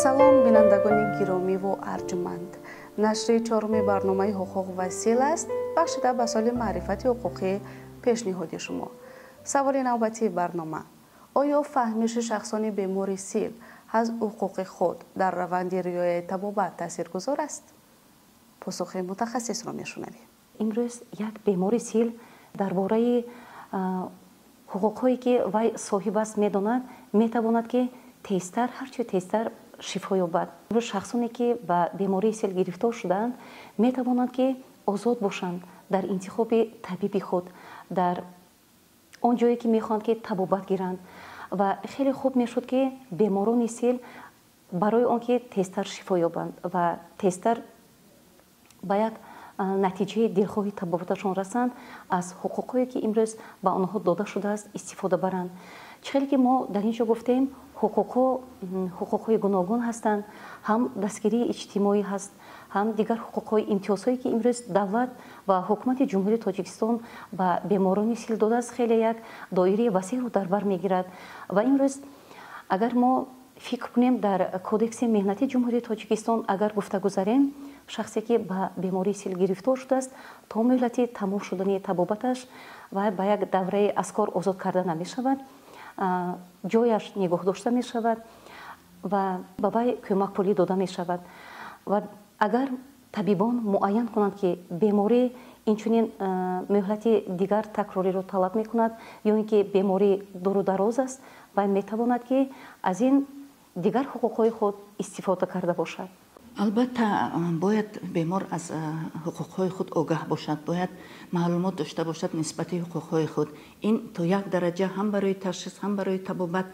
Салом, бинандагони гиромиву арҷуманд. Нашри чоруми барномаи «Ҳуқуқ ва сил» аст, бахшида ба соли маърифати ҳуқуқӣ пешниҳоди шумо. Саволи навбатии барнома: оё фаҳмиши шахсони бемори сил аз ҳуқуқи худ дар раванди риояи табобат таъсиргузор аст? Посухи мутахассисро мешунавем. Имрӯз як бемори сил дар бораи ҳуқуқҳое, ки вай соҳиб аст, медонад, метавонад, ки тезтар, ҳарчи тезтар шифо ёбад. Имрӯз шахсоне, ки ба бемории сил гирифтор шудаанд, метавонанд, ки озод бошанд дар интихоби табиби худ, дар он ҷое, ки мехоҳанд, ки табобат гиранд. Ва хеле хуб мешуд, ки беморони сил барои он ки тезтар шифо ёбанд ва тезтар ба як натиҷаи дилхоҳи табобаташон расанд, аз ҳуқуқҳое, ки имрӯз ба онҳо дода шудааст, истифода баранд. Чӣ хеле ки мо дар ин ҷо гуфтем, ҳуқуқҳо ҳуқуқҳои гуногун ҳастанд: ҳам дастгирии иҷтимоӣ ҳаст, ҳам дигар ҳуқуқҳои имтиёзҳое, ки имрӯз давлат ва ҳукумати Ҷумҳурии Тоҷикистон ба беморони сил додааст, хеле як доираи васеъро дар бар мегирад. Ва имрӯз агар мо фикр кунем, дар Кодекси меҳнати Ҷумҳурии Тоҷикистон агар гуфта гузарем, шахсе, ки ба бемории сил гирифтор шудааст, то муҳлати тамом шудани табобаташ вай ба як давраи аз кор озод карда намешавад, ҷояш нигоҳ дошта мешавад ва ба вай кӯмакпулӣ дода мешавад. Ва агар табибон муайян кунанд, ки беморӣ инчунин муҳлати дигар такрориро талаб мекунад ё ин ки беморӣ дуру дароз аст, вай метавонад, ки аз ин дигар ҳуқуқҳои худ истифода карда бошад. Албатта, бояд бемор аз ҳуқуқҳои худ огаҳ бошад, бояд маълумот дошта бошад нисбати ҳуқуқҳои худ. Ин то як дараҷа ҳам барои ташхис, ҳам барои табобат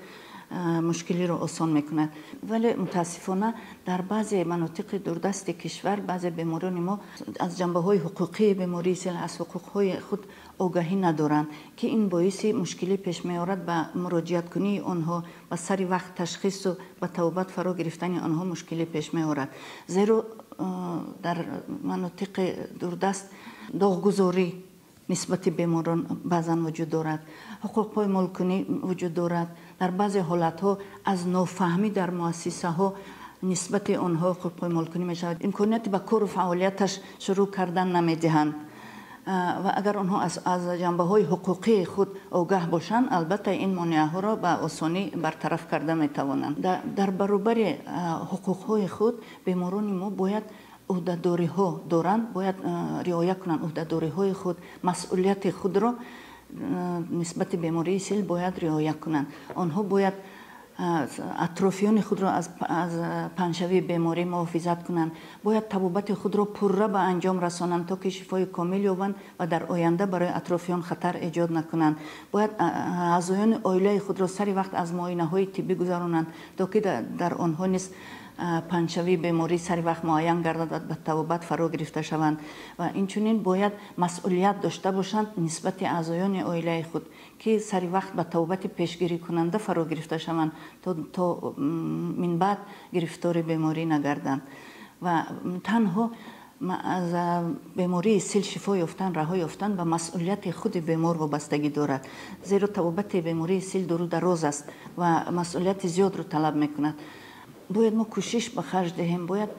мушкилиро осон мекунад. Вале мутаассифона дар баъзе манотиқи дурдасти кишвар баъзе беморони мо аз ҷанбаҳои ҳуқуқии бемории сил, аз ҳуқуқҳои худ огаҳӣ надоранд, ки ин боиси мушкилӣ пеш меорад. Ба муроҷиаткунии онҳо, ба сари вақт ташхису ба табобат фаро гирифтани онҳо мушкилӣ пеш меорад, зеро дар манотиқи дурдаст доғгузорӣ нисбати беморон баъзан вуҷуд дорад, ҳуқуқ поймолкунӣ вуҷуд дорад. Дар баъзе ҳолатҳо аз нофаҳмӣ дар муассисаҳо нисбати онҳо ҳуқуқ поймолкунӣ мешавад, имконияти ба кору фаъолияташ шурӯъ кардан намедиҳанд. Ва агар онҳо аз ҷанбаҳои ҳуқуқии худ огаҳ бошанд, албатта, ин монеаҳоро ба осонӣ бартараф карда метавонанд. Дар баробари ҳуқуқҳои худ беморони мо бояд ӯҳдадориҳо доранд, бояд риоя кунанд ӯҳдадориҳои худ, масъулияти худро нисбати бемории сил бояд риоя кунанд. Онҳо бояд атрофиёни худро аз паҳншавии беморӣ муҳофизат кунанд, бояд табобати худро пурра ба анҷом расонанд, то ки шифои комил ёбанд ва дар оянда барои атрофиён хатар эҷод накунанд. Бояд аъзоёни оилаи худро сари вақт аз муоинаҳои тиббӣ гузаронанд, то ки дар онҳо низ паҳншавии беморӣ сари вақт муайян гардад ва ба табобат фаро гирифта шаванд. Ва инчунин бояд масъулият дошта бошанд нисбати аъзоёни оилаи худ, ки сари вақт ба табобати пешгирикунанда фаро гирифта шаванд, то минбаъд гирифтори беморӣ нагарданд. Ва танҳо аз бемории сил шифо ёфтан, раҳо ёфтан ба масъулияти худи бемор вобастагӣ дорад, зеро табобати бемории сил дуру дароз аст ва масъулияти зиёдро талаб мекунад. Бояд мо кӯшиш ба харҷ диҳем, бояд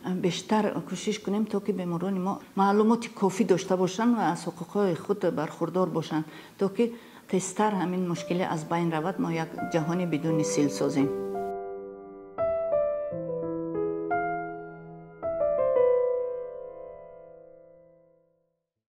бештар кӯшиш кунем, то ки беморони мо маълумоти кофӣ дошта бошанд ва аз ҳуқуқҳои худ бархурдор бошанд, то ки тезтар ҳамин мушкилӣ аз байн равад, мо як ҷаҳони бидуни сил созем.